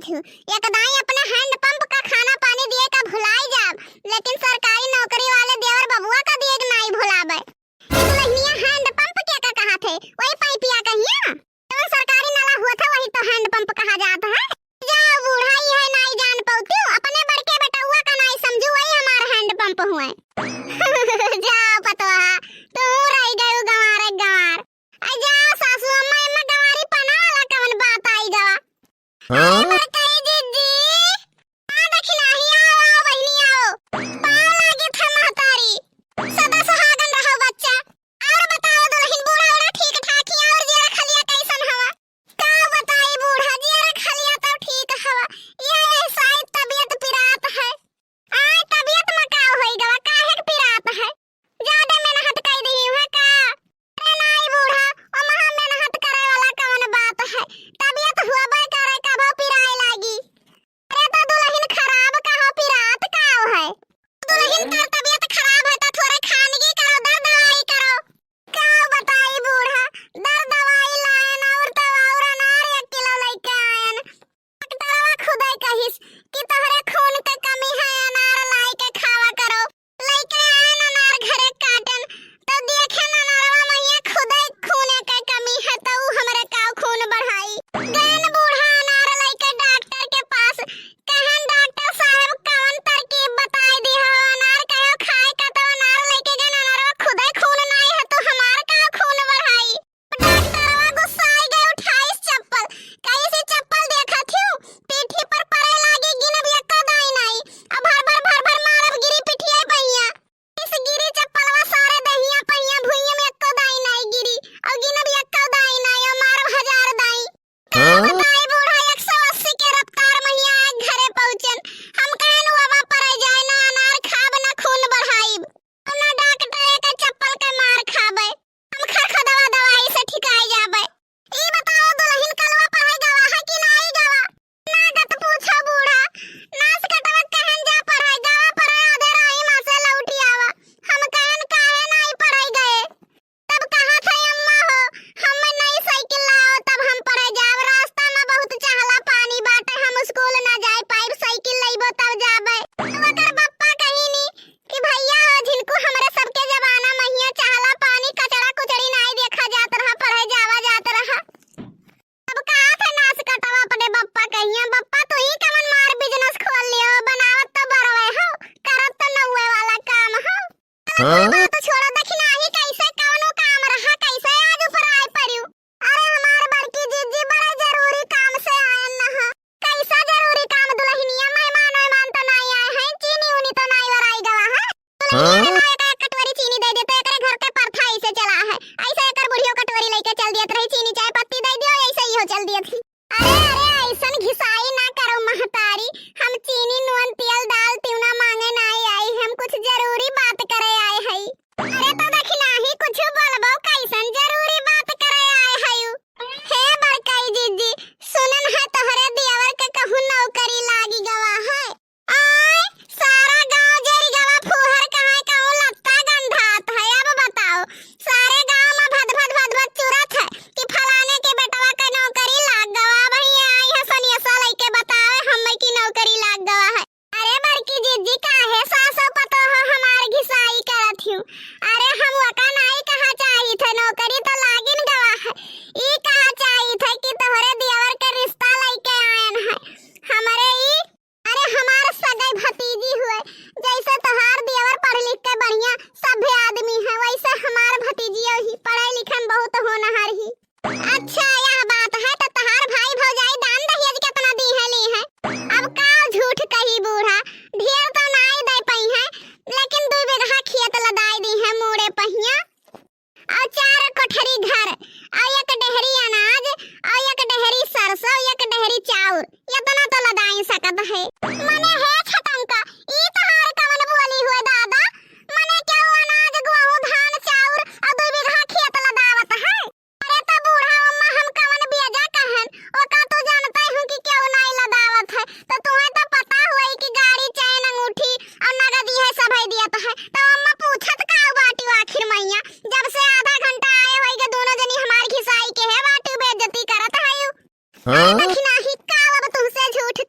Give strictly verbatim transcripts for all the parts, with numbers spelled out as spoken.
थू। एक दाई अपने hand pump का खाना पानी दिए का भुलाई जाब, लेकिन सरकारी नौकरी वाले देवर बबुआ का दिए के नाई भुलाबे। दुलहिनिया hand pump के का कहा थे? वही पाइपिया कहिया? जवन सरकारी नला हुआ था, वही तो hand pump कहा जात है। जाओ बूढ़ा, ई है नाई जान पौती, अपने बड़के बेटउआ का नाई समझू, वही हमार hand pump हुए। जाओ पतोहा, तू रह गयू गंवार गंवार। आ जाओ सासू अम्मा, एम्मा गंवारी पना वाला कवन बात आई गवा? हाँ? बड़काई जिज्जी, आ दखिनाही, आओ, आओ बहिनी, आओ। पाँव लागे थे महतारी, सदा सुहागन रहो बच्चा। और बताओ दुलहिन, बूढ़ा उड़ा ठीक ठाक ही, और जियरा खलिया कैसन हवा? का बताई बूढ़ा, जियरा खलिया तो ठीक हवा, ये है शायद तबीयत पिरात है। आय, तबीयत में का होई गवा, काहे के पिरात है? ज्यादा मेहनत कई दिही हुआ का? अरे नाई बूढ़ा, ओ महा मेहनत करे वाला कवन बात है? तबीयत हुआ बे करे, कबो पिराए लागी। अरे तो दुलहिन खराब का हो, पिरात का है? दुलहिन कर तबीयत खराब है तो थोड़े खानगी करो, दर दवाई करो। का बताई बूढ़ा, दर दवाई लायन और तो और अनार एक किलो लेके आयन। डॉक्टरवा खुदे कहिस कि तोहरे खून के कमी है, अनार लाई के खावा करो। लइके आयन अनार घरे काटन, तो देखेन अनारवा महिया खुदे खूने के कमी है, तो ऊ हमरे का खून बढ़ाई। गयन बूढ़ा अनार लइके डॉक्टर के पास, कहन, "डॉक्टर साहब, कवन तरकीब बताई दी हो? अनार कहो खाए का, तो अनार लइके गयन, अनारवा खुदे खून नाई है, तो हमार का खून बढ़ाई?" डॉक्टरवा गुस्साई गए, उठाइस चप्पल, कहिस, "ई चप्पल देखत हिउ, पीठी पर परे लागी, गिनब एक्को दाई नाई, अब भर भर भर भर मारब, गिरी पिठिया पहिया।" इस गिरी चप्पलवा सारे दहिया पहिया भुइया में एक्को दाई नाई गिरी, और गिनब एक्को दाई नाई, और मारब हजार दाई। का हाँ? बताई बूढ़ा, एक सौ अस्सी के रफ्तार महिया आग घरे पहुँचन। हम कहन, "वबा परे जाए, ना अनार खाब, ना खून बढ़ाइब, और ना डॉक्टर के चप्पल के मार खाबे।" हम खरखदवा दवाई से ठिकाई जाबे। ई बताओ दुलहिन, कलवा पढ़े गवा है कि नाई गवा? ना गत पूछो बूढ़ा, नास कटवा कहन जा पढ़े, गवा पढ़े आधे राही मा से लौटी आवा। हम कहन काहे नाई पढ़े गए? तब कहा था अम्मा हो, हम नई साइकिल लाओ तब हम पढ़े जाब। रास्ता मा बहुत चहला पानी बाटे, हम स्कूल ना जाए पाइब, साइकिल लइबो तब जाबे। तब ओकर बप्पा कहिनी, कि भैया हो, झिनकू, हमरे सबके जमाना महिया चहला पानी, कचड़ा कुचड़ी नाई देखा जात रहा, पढ़े जावा जात रहा। अब कहा था नास कटवा अपने बप्पा कहिया, "बप्पा, तू ही कवन मार business खोल लियो, बनावत तो बरवे हो, करत तो नौवे वाला काम हो।" अरे हाँ? बात छोड़ा, दखिनाही कैसे कवनो काम रहा, कैसे आज ऊपर आए परियो? अरे हमार बड़की जिज्जी बड़े जरूरी काम से आयन न ह। कैसा जरूरी काम दुलहिनिया? मेहमान वेहमान तो नाई आए हैं, चीनी उनी तो नाई वराई गवा है। दुलहिनिया हाँ? के लाए का एक कटोरी चीनी दे दे तो एकरे घर के प्रथा ऐसे चला है। ऐसे एकर बुढ़ियो कटोरी लेके चल दियत रही, चीनी चाय पत्ती दे दियो, ऐसे इहो चल दियत ही। अरे, अरे, ऐसन घिसाई ना करो महतारी, हम चीनी, नून, तेल, दाल, तिउना मांगे नाई आई, हम कुछ जरूरी बात करे आए हई। अरे तो दखिनाही कुछ बोलबो, कैसन जरूरी बात करे आए हयू? हे बड़काई जिज्जी, सुनन है तोहरे दियावर के कहूँ नौकरी लागी गवा है। आय, सारा गांव जरी गवा, फुहर कहाँ कहूँ लत्ता गंधात है। अब बताओ, सारे गांव में भद भद भद भद चुरत है कि फलाने के बेटवा के नौकरी लाग गवा। अब ये आई है सनियसा लइके बतावे हमें कि नौकरी लाग गवा है। अरे बड़की जिज्जी, काहे सासो पतोह हमार घिसाई करत हिउ? अरे हम वका नाई कहा चाही थे, नौकरी तो लागिन गवा है। ई कहा चाही थे कि तोहरे दियावर के रिश्ता लइके आयन है। हमरे ई, अरे हमार सगई भतीजी हुए, जैसे तोहार दियावर पढ़ लिख के बढ़िया सभ्य आदमी है, वैसे हमार भतीजियो ही पढ़े लिखे में बहुत होनहार ही। अच्छा, यह बात है, तो तहार भाई भौजाई दान दहेज केतना दी है, ली है? अब का झूठ कही बूढ़ा, ढेर तो नाई दे पई है, लेकिन दू बीघा खेत लदाई दी है मूड़े पहिया, और चार कोठरी घर, और एक डेहरी अनाज, और एक डेहरी सरसों, एक डेहरी चाउर, इतना तो लदाई सकत है। मने हे छटंका, ई तहार कवन बोली हुए दादा? मने केहू अनाज, गेहूं, धान, चाउर और दू बीघा खेत लदावत है? अरे तो बूढ़ा अम्मा, हम कवन बेजा कहन, ओका तू जानते हूँ कि केहू नाई लदावत है, तो तुम्हें तो पता हुई कि गाड़ी, चैन, अंगूठी और नगदी है, सभई दियत है, तो अम्मा पूछत का बाटी आखिर मैया, जब से आधा घंटा आए होई के दोनों जनी हमार घिसाई के है बाटी, बेइज्जती करत है यू। हाँ? दखिनाही का अब तुमसे झूठ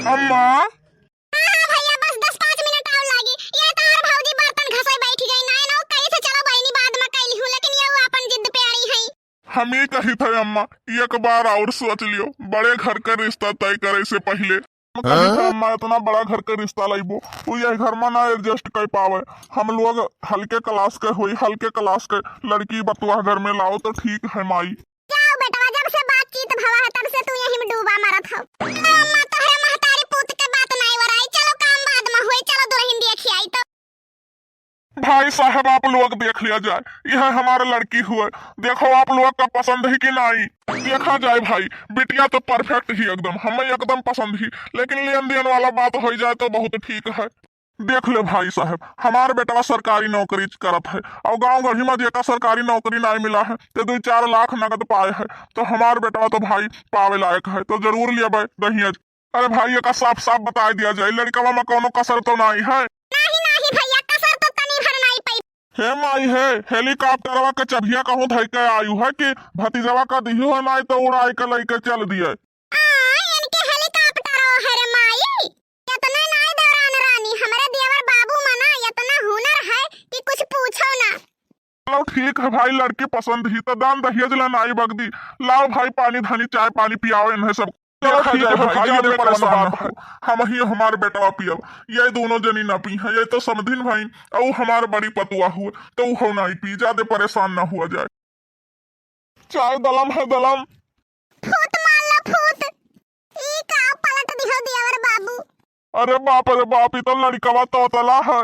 अम्मा। हाँ, हाँ भैया, बस दस पाँच मिनट और लागी। ये तो हर भौजी बर्तन घसे बैठ गई ना, ना कही से चलो बहनी बाद में कैली हूँ, लेकिन ये वो अपन जिद पे अड़ी है। हम ये कही थे अम्मा, एक बार और सोच लियो, बड़े घर का रिश्ता तय करे से पहले। हम कही थे हाँ? अम्मा, इतना बड़ा घर का रिश्ता लाइबो, वो यह घर में ना एडजस्ट कर पावे। हम लोग हल्के क्लास के हुई, हल्के क्लास के लड़की बतुआ घर में लाओ तो ठीक है माई। जाओ बेटवा, जब से बातचीत भवा है, तब से तू यही में डूबा मरत हो। अम्मा, तोहरे महतारी पूत के बात नाई वराई। चलो, काम बाद में होई, चलो दुल्हन देखी आई तो। भाई साहब, आप लोग देख लिया जाए, यह हमारे लड़की हुए। देखो, आप लोग का पसंद ही कि नाई, देखा जाए भाई। बिटिया तो परफेक्ट ही एकदम, हमें एकदम पसंद ही, लेकिन लेन देन वाला बात हो जाए तो बहुत ठीक है। देख ले भाई साहब, हमार बेटवा सरकारी नौकरी करत है और गांव गढ़ी में जेका सरकारी नौकरी नाई मिला है, ते दो चार लाख नगद पाए है, तो हमार बेटवा तो भाई पावे लायक है, तो जरूर लेबे दहेज। अरे भाई, एका साफ साफ बताई दिया जाए, लड़कवा में कौनो कसर तो नाई है। नाही, नाही भैया, कसर तो तनी भर नाई पाई। हे माई हे, हेलीकॉप्टरवा के चबिया कहूँ धई के आयु है कि भतीजवा का दिहु है, नाई तो उड़ाई के लइके चल दिए। आ, इनके हेलीकॉप्टर है रे माई। इतना नाई दौरान रानी, हमरे देवर बाबू मना इतना हुनर है कि कुछ पूछो ना। चलो ठीक है भाई, लड़की पसंद ही तो दान दहेज ला नाई बगदी। लाओ भाई पानी धानी, चाय पानी पियाओ इन्हें सब। चलो देखा ठीक जाए है भाई, भाई, ज्यादा ज्यादा परेशान ना हो। हम ही हमार बेटवा पियब, ये दोनों जनी ना पी हैं, ये तो समधिन भाई, और हमार बड़ी पतुआ हुए, तो वो नाई पी, ज्यादा परेशान ना हुआ जाए। चाय दलम है दलम। फूत मार लो फूत। ई का पलट दिहो देवर बाबू। अरे बाप रे बाप, ई तो लड़कवा तोतला है।